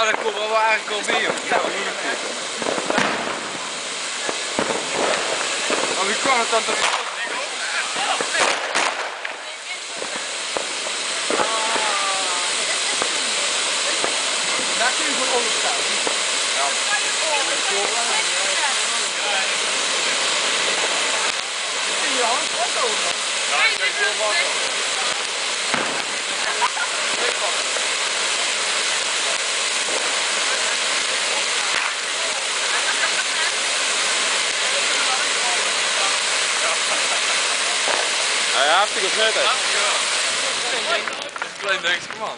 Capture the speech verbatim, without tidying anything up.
Dao kómme v'r eigelik al bie, jóng. Jao, wie mót 't wete? Mer wie kan 't dan toch? Dao kóns se van ónger staon. Jao. Jao, jao, hartstikke vet, hè. Klein dingske, man.